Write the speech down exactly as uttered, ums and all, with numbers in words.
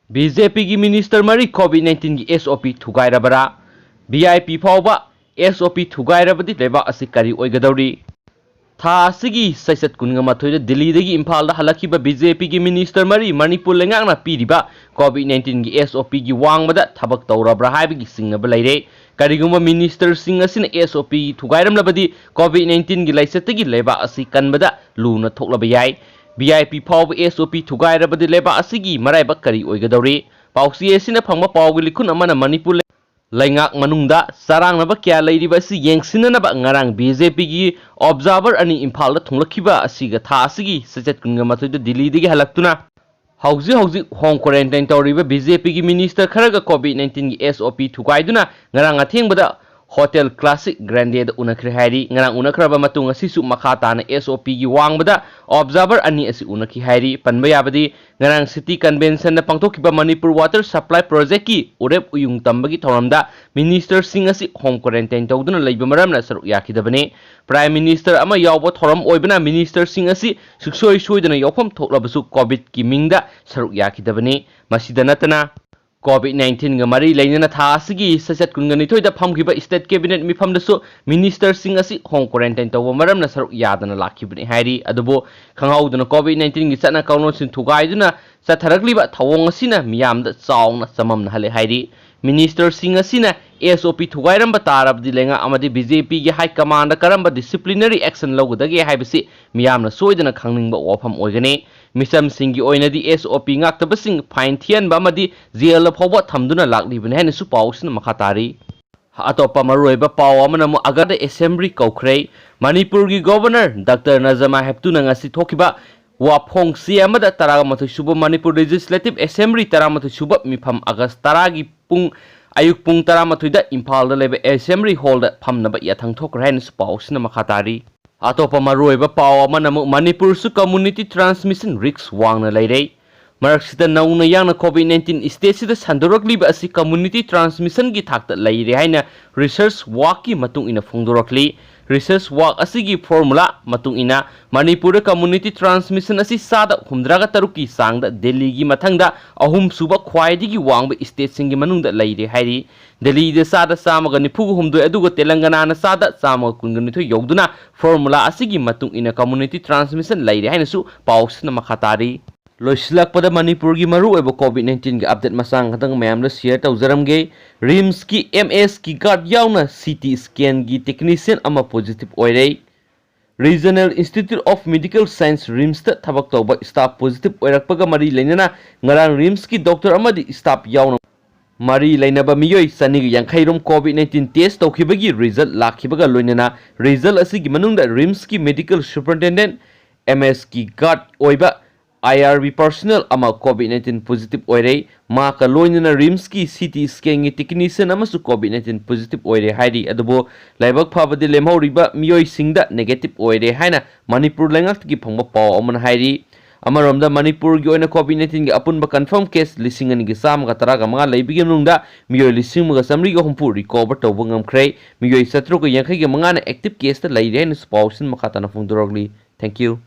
B J ꯄꯤꯒꯤ minister ꯃꯔꯤ COVID ꯅꯥꯏꯟꯇꯤꯟꯒꯤ ꯑꯦꯁ ꯑꯣ ꯄꯤ ꯊꯨꯒꯥꯏꯔꯕꯔꯥ? ꯚꯤ ꯑꯥꯏ ꯄꯤ ꯐꯥꯎꯕ ꯑꯦꯁ ꯑꯣ ꯄꯤ ꯊꯨꯒꯥꯏꯔꯕꯗꯤ ꯂꯩꯕꯥꯛ ꯑꯁꯤ ꯀꯔꯤ ꯑꯣꯏꯒꯗꯧꯔꯤ? ꯊꯥ ꯑꯁꯤꯒꯤ ꯆꯩꯆꯠ ꯀꯨꯟꯒ ꯃꯥꯊꯣꯏꯗ ꯗꯤꯜꯂꯤꯗꯒꯤ ꯏꯝꯐꯥꯜꯗ ꯍꯜꯂꯛꯈꯤꯕ ꯕꯤ ꯖꯦ ꯄꯤꯒꯤ ꯃꯤꯅꯤꯁꯇꯔ ꯃꯔꯤ ꯃꯅꯤꯄꯨꯔ ꯂꯩꯉꯥꯛꯅ ꯄꯤꯔꯤꯕ ꯀꯣꯚꯤꯗ ꯅꯥꯏꯟꯇꯤꯟꯒꯤ ꯑꯦꯁ ꯑꯣ ꯄꯤꯒꯤ ꯋꯥꯡꯃꯗ ꯊꯕꯛ ꯇꯧꯔꯕ꯭ꯔꯥ ꯍꯥꯏꯕꯒꯤ ꯆꯤꯡꯅꯕ ꯂꯩꯔꯦ꯫ ꯀꯔꯤꯒꯨꯝꯕ ꯃꯤꯅꯤꯁꯇꯔꯁꯤꯡ ꯑꯁꯤꯅ ꯑꯦꯁ ꯑꯣ ꯄꯤ ꯊꯨꯒꯥꯏꯔꯝꯂꯕꯗꯤ ꯀꯣꯚꯤꯗ ꯅꯥꯏꯟꯇꯤꯟꯒꯤ ꯂꯥꯏꯆꯠꯇꯒꯤ ꯂꯩꯕꯥꯛ ꯑꯁꯤ ꯀꯟꯕꯗ ꯂꯨꯅ ꯊꯣꯛꯂꯕ ꯌꯥꯏ꯫ ꯚꯤ ꯑꯥꯏ ꯄꯤ ꯐꯥꯎꯕ ꯑꯦꯁ ꯑꯣ ꯄꯤ ꯊꯨꯒꯥꯏꯔꯕꯗꯤ ꯂꯩꯕꯥꯛ ꯑꯁꯤꯒꯤ ꯃꯔꯥꯏꯕꯛ ꯀꯔꯤ ꯑꯣꯏꯒꯗꯧꯔꯤ? ꯄꯥꯎꯆꯦ ꯑꯁꯤꯅ ꯐꯪꯕ ꯄꯥꯎꯒꯤ ꯂꯤꯈꯨꯟ ꯑꯃꯅ ꯃꯅꯤꯄꯨꯔ ꯂꯩꯉꯥꯛ ꯃꯅꯨꯡꯗ ꯆꯔꯥꯡꯅꯕ ꯀꯌꯥ ꯂꯩꯔꯤꯕ ꯑꯁꯤ ꯌꯦꯡꯁꯤꯟꯅꯅꯕ ꯉꯔꯥꯡ ꯕꯤ ꯖꯦ ꯄꯤꯒꯤ ꯑꯣꯕꯖꯥꯔꯚꯔ ꯑꯅꯤ ꯏꯝꯐꯥꯜꯗ ꯊꯨꯡꯂꯛꯈꯤꯕ ꯑꯁꯤꯒ ꯊꯥ ꯑꯁꯤꯒꯤ ꯆꯩꯆꯠ ꯀꯨꯟꯒ ꯃꯥꯊꯣꯏꯗ ꯗꯤꯜꯂꯤꯗꯒꯤ ꯍꯜꯂꯛꯇꯨꯅ ꯍꯧꯖꯤꯛ ꯍꯧꯖꯤꯛ ꯍꯣꯝ ꯀ꯭ꯋꯥꯔꯦꯟꯇꯥꯏꯟ ꯇꯧꯔꯤꯕ ꯕꯤ ꯖꯦ ꯄꯤꯒꯤ ꯃꯤꯅꯤꯁꯇꯔ ꯈꯔꯒ ꯀꯣꯚꯤꯗ ꯅꯥꯏꯟꯇꯤꯟꯒꯤ ꯑꯦꯁ ꯑꯣ ꯄꯤ ꯊꯨꯒꯥꯏꯗꯨꯅ ꯉꯔꯥꯡ ꯑꯊꯦꯡꯕꯗ ꯍꯣꯇꯦꯜ ꯀ꯭ꯂꯥꯁꯤꯛ ꯒ꯭ꯔꯥꯟꯗꯦꯗ ꯎꯅꯈ꯭ꯔꯦ ꯍꯥꯏꯔꯤ꯫ ꯉꯔꯥꯡ ꯎꯅꯈ꯭ꯔꯕ ꯃꯇꯨꯡ ꯑꯁꯤꯁꯨ ꯃꯈꯥ ꯇꯥꯅ ꯑꯦꯁ ꯑꯣ ꯄꯤꯒꯤ ꯋꯥꯡꯃꯗ ꯑꯣꯕꯖꯥꯔꯚꯔ ꯑꯅꯤ ꯑꯁꯤ ꯎꯅꯈꯤ ꯍꯥꯏꯔꯤ꯫ ꯄꯟꯕ ꯌꯥꯕꯗꯤ, ꯉꯔꯥꯡ ꯁꯤꯇꯤ ꯀꯟꯚꯦꯟꯁꯟꯗ ꯄꯥꯡꯊꯣꯛꯈꯤꯕ ꯃꯅꯤꯄꯨꯔ ꯋꯥꯇꯔ ꯁꯄ꯭ꯂꯥꯏ ꯄ꯭ꯔꯣꯖꯦꯛꯀꯤ ꯎꯔꯦꯞ ꯎꯌꯨꯡ ꯇꯝꯕꯒꯤ ꯊꯧꯔꯝꯗ ꯃꯤꯅꯤꯁꯇꯔꯁꯤꯡ ꯑꯁꯤ ꯍꯣꯝ ꯀ꯭ꯋꯥꯔꯦꯟꯇꯥꯏꯟ ꯇꯧꯗꯨꯅ ꯂꯩꯕ ꯃꯔꯝꯅ ꯁꯔꯨꯛ ꯌꯥꯈꯤꯗꯕꯅꯤ꯫ ꯄ꯭ꯔꯥꯏꯝ ꯃꯤꯅꯤꯁꯇꯔ ꯑꯃ ꯌꯥꯎꯕ ꯊꯧꯔꯝ ꯑꯣꯏꯕꯅ ꯃꯤꯅꯤꯁꯇꯔꯁꯤꯡ ꯑꯁꯤ ꯁꯨꯡꯁꯣꯏ ꯁꯣꯏꯗꯅ ꯌꯥꯎꯐꯝ ꯊꯣꯛꯂꯕꯁꯨ ꯀꯣꯚꯤꯗꯀꯤ ꯃꯤꯡꯗ ꯁꯔꯨꯛ ꯌꯥꯈꯤꯗꯕꯅꯤ꯫ ꯃꯁꯤꯗ ꯅꯠꯇꯅ, ꯀꯣꯚꯤꯗ ꯅꯥꯏꯟꯇꯤꯟꯒ ꯃꯔꯤ ꯂꯩꯅꯅ ꯊꯥ ꯑꯁꯤꯒꯤ ꯆꯩꯆꯠ ꯀꯨꯟꯒ ꯅꯤꯊꯣꯏꯗ ꯐꯝꯈꯤꯕ ꯁ꯭ꯇꯦꯠ ꯀꯦꯕꯤꯅꯦꯠ ꯃꯤꯐꯝꯗꯁꯨ ꯃꯤꯅꯤꯁꯇꯔꯁꯤꯡ ꯑꯁꯤ ꯍꯣꯝ ꯀ꯭ꯋꯥꯔꯦꯟꯇꯥꯏꯟ ꯇꯧꯕ ꯃꯔꯝꯅ ꯁꯔꯨꯛ ꯌꯥꯗꯅ ꯂꯥꯛꯈꯤꯕꯅꯤ ꯍꯥꯏꯔꯤ꯫ ꯑꯗꯨꯕꯨ ꯈꯪꯍꯧꯗꯅ ꯀꯣꯚꯤꯗ ꯅꯥꯏꯟꯇꯤꯟꯒꯤ ꯆꯠꯅ ꯀꯥꯡꯂꯣꯟꯁꯤꯡ ꯊꯨꯒꯥꯏꯗꯨꯅ ꯆꯠꯊꯔꯛꯂꯤꯕ ꯊꯧꯑꯣꯡ ꯑꯁꯤꯅ ꯃꯤꯌꯥꯝꯗ ꯆꯥꯎꯅ ꯆꯃꯝꯅꯍꯜꯂꯦ ꯍꯥꯏꯔꯤ꯫ ꯃꯤꯅꯤꯁꯇꯔꯁꯤꯡ ꯑꯁꯤꯅ ꯑꯦꯁ ꯑꯣ ꯄꯤ ꯊꯨꯒꯥꯏꯔꯝꯕ ꯇꯥꯔꯕꯗꯤ ꯂꯩꯉꯥꯛ ꯑꯃꯗꯤ ꯕꯤ ꯖꯦ ꯄꯤꯒꯤ ꯍꯥꯏ ꯀꯃꯥꯟꯗ ꯀꯔꯝꯕ ꯗꯤꯁꯤꯄ꯭ꯂꯤꯅꯔꯤ ꯑꯦꯛꯁꯟ ꯂꯧꯒꯗꯒꯦ ꯍꯥꯏꯕꯁꯤ ꯃꯤꯌꯥꯝꯅ ꯁꯣꯏꯗꯅ ꯈꯪꯅꯤꯡꯕ ꯋꯥꯐꯝ ꯑꯣꯏꯒꯅꯤ꯫ ꯃꯤꯆꯝꯁꯤꯡꯒꯤ ꯑꯣꯏꯅꯗꯤ ꯑꯦꯁ ꯑꯣ ꯄꯤ ꯉꯥꯛꯇꯕꯁꯤꯡ ꯐꯥꯏꯟ ꯊꯤꯍꯟꯕ ꯑꯃꯗꯤ ꯖꯦꯜꯗ ꯐꯥꯎꯕ ꯊꯝꯗꯨꯅ ꯂꯥꯛꯂꯤꯕꯅꯤ ꯍꯥꯏꯅꯁꯨ ꯄꯥꯎꯁꯤꯅ ꯃꯈꯥ ꯇꯥꯔꯤ꯫ ꯑꯇꯣꯞꯄ ꯃꯔꯨꯑꯣꯏꯕ ꯄꯥꯎ ꯑꯃꯅ ꯑꯃꯨꯛ ꯑꯒꯗ ꯑꯦꯁꯦꯝꯕ꯭ꯂꯤ ꯀꯧꯈ꯭ꯔꯦ꯫ ꯃꯅꯤꯄꯨꯔꯒꯤ ꯒꯣꯚꯔꯅꯔ ꯗꯥꯛꯇꯔ ꯅꯖꯃꯥ ꯍꯦꯞꯇꯨꯅ ꯉꯁꯤ ꯊꯣꯛꯈꯤꯕ ꯋꯥꯐꯣꯡ ꯆꯦ ꯑꯃꯗ ꯇꯔꯥꯃꯥꯊꯣꯏ ꯁꯨꯕ ꯃꯅꯤꯄꯨꯔ ꯂꯦꯖꯤꯁꯂꯦꯇꯤꯚ ꯑꯦꯁꯦꯝꯕ꯭ꯂꯤ ꯇꯔꯥꯃꯥꯊꯣꯏ ꯁꯨꯕ ꯃꯤꯐꯝ ꯑꯥꯒꯁ ꯇꯔꯥꯒꯤ ꯄꯨꯡ, ꯑꯌꯨꯛ ꯄꯨꯡ ꯇꯔꯥꯃꯥꯊꯣꯏꯗ ꯏꯝꯐꯥꯜꯗ ꯂꯩꯕ ꯑꯦꯁꯦꯝꯕ꯭ꯂꯤ ꯍꯣꯜꯗ ꯐꯝꯅꯕ ꯌꯥꯊꯪ ꯊꯣꯛꯈ꯭ꯔꯦ ꯍꯥꯏꯅꯁꯨ ꯄꯥꯎꯁꯤꯅ ꯃꯈꯥ ꯇꯥꯔꯤ꯫ ꯑꯇꯣꯞꯄ ꯃꯔꯨꯑꯣꯏꯕ ꯄꯥꯎ ꯑꯃꯅ ꯑꯃꯨꯛ ꯃꯅꯤꯄꯨꯔꯁꯨ ꯀꯝꯃ꯭ꯌꯨꯅꯤꯇꯤ ꯇ꯭ꯔꯥꯟꯁꯃꯤꯁꯟ ꯔꯤꯛꯁ ꯋꯥꯡꯅ ꯂꯩꯔꯦ꯫ ꯃꯔꯛꯁꯤꯗ ꯅꯧꯅ ꯌꯥꯡꯅ COVID nineteen stateꯁꯤꯗ ꯁꯟꯗꯣꯔꯛꯂꯤꯕ ꯑꯁꯤ community transmissionꯒꯤ ꯊꯥꯛꯇ ꯂꯩꯔꯦ ꯍꯥꯏꯅ research workꯀꯤ ꯃꯇꯨꯡ ꯏꯟꯅ ꯐꯣꯡꯗꯣꯔꯛꯂꯤ꯫ Research work ꯑꯁꯤꯒꯤ formula ꯃꯇꯨꯡ ꯏꯟꯅ ꯃꯅꯤꯄꯨꯔꯗ community transmission ꯑꯁꯤ ꯆꯥꯗ ꯍꯨꯝꯗ꯭ꯔꯥꯒ ꯇꯔꯨꯛꯀꯤ ꯆꯥꯡꯗ ꯗꯦꯜꯂꯤꯒꯤ ꯃꯊꯪꯗ ꯑꯍꯨꯝꯁꯨꯕ ꯈ꯭ꯋꯥꯏꯗꯒꯤ ꯋꯥꯡꯕ stateꯁꯤꯡꯒꯤ ꯃꯅꯨꯡꯗ ꯂꯩꯔꯦ ꯍꯥꯏꯔꯤ꯫ ꯗꯦꯜꯂꯤꯗ ꯆꯥꯗ ꯆꯥꯝꯃꯒ ꯅꯤꯐꯨꯒ ꯍꯨꯝꯗꯣꯏ ꯑꯗꯨꯒ ꯇꯦꯂꯪꯒꯅꯥꯅ ꯆꯥꯗ ꯆꯥꯝꯃꯒ ꯀꯨꯟꯒ ꯅꯤꯊꯣꯏ ꯌꯧꯗꯨꯅ formula ꯑꯁꯤꯒꯤ ꯃꯇꯨꯡ ꯏꯟꯅ community transmission ꯂꯩꯔꯦ ꯍꯥꯏꯅꯁꯨ ꯄꯥꯎꯁꯤꯅ ꯃꯈꯥ ꯇꯥꯔꯤ꯫ ꯂꯣꯏꯁꯤꯜꯂꯛꯄꯗ ꯃꯅꯤꯄꯨꯔꯒꯤ ꯃꯔꯨꯑꯣꯏꯕ COVID nineteenꯒꯤ update ꯃꯆꯥ ꯈꯛꯇꯪ ꯃꯌꯥꯝꯗ share ꯇꯧꯖꯔꯝꯒꯦ꯫ RIMSꯀꯤ MSꯀꯤ guard ꯌꯥꯎꯅ CT scanꯒꯤ technician ꯑꯃ positive ꯑꯣꯏꯔꯦ꯫ Regional Institute of Medical Science RIMSꯇ ꯊꯕꯛ ꯇꯧꯕ staff positive ꯑꯣꯏꯔꯛꯄꯒ ꯃꯔꯤ ꯂꯩꯅꯅ ꯉꯔꯥꯡ RIMSꯀꯤ doctor ꯑꯃꯗꯤ staff ꯌꯥꯎꯅ ꯃꯔꯤ ꯂꯩꯅꯕ ꯃꯤꯑꯣꯏ ꯆꯅꯤꯒ ꯌꯥꯡꯈꯩ ꯔꯣꯝ COVID nineteen test ꯇꯧꯈꯤꯕꯒꯤ result ꯂꯥꯛꯈꯤꯕꯒ ꯂꯣꯏꯅꯅ result ꯑꯁꯤꯒꯤ ꯃꯅꯨꯡꯗ RIMSꯀꯤ medical superintendent, MSꯀꯤ guard ꯑꯣꯏꯕ IRB personnel ꯑꯃ COVID nineteen positive ꯑꯣꯏꯔꯦ꯫ ꯃꯍꯥꯛꯀ ꯂꯣꯏꯅꯅ RIMSꯀꯤ CT scanꯒꯤ technician ꯑꯃꯁꯨ COVID nineteen positive ꯑꯣꯏꯔꯦ ꯍꯥꯏꯔꯤ꯫ ꯑꯗꯨꯕꯨ ꯂꯥꯏꯕꯛ ꯐꯕꯗꯤ ꯂꯦꯝꯍꯧꯔꯤꯕ ꯃꯤꯑꯣꯏꯁꯤꯡꯗ negative ꯑꯣꯏꯔꯦ ꯍꯥꯏꯅ ꯃꯅꯤꯄꯨꯔ ꯂꯩꯉꯥꯛꯇꯒꯤ ꯐꯪꯕ ꯄꯥꯎ ꯑꯃꯅ ꯍꯥꯏꯔꯤ꯫ ꯑꯃꯔꯣꯝꯗ ꯃꯅꯤꯄꯨꯔꯒꯤ ꯑꯣꯏꯅ COVID nineteenꯒꯤ ꯑꯄꯨꯟꯕ confirm case ꯂꯤꯁꯤꯡ ꯑꯅꯤꯒ ꯆꯥꯝꯃꯒ ꯇꯔꯥꯒ ꯃꯉꯥ ꯂꯩꯕꯒꯤ ꯃꯅꯨꯡꯗ ꯃꯤꯑꯣꯏ ꯂꯤꯁꯤꯡ ꯑꯃꯒ ꯆꯥꯃꯔꯤꯒ ꯍꯨꯝꯐꯨ recover ꯇꯧꯕ ꯉꯝꯈ꯭ꯔꯦ꯫ ꯃꯤꯑꯣꯏ ꯆꯥꯇ꯭ꯔꯨꯛꯀ ꯌꯥꯡꯈꯩꯒ ꯃꯉꯥꯅ active caseꯇ ꯂꯩꯔꯦ ꯍꯥꯏꯅꯁꯨ ꯄꯥꯎꯁꯤꯡ ꯃꯈꯥ ꯇꯥꯅ ꯐꯣꯡꯗꯣꯔꯛꯂꯤ꯫ Thank you꯫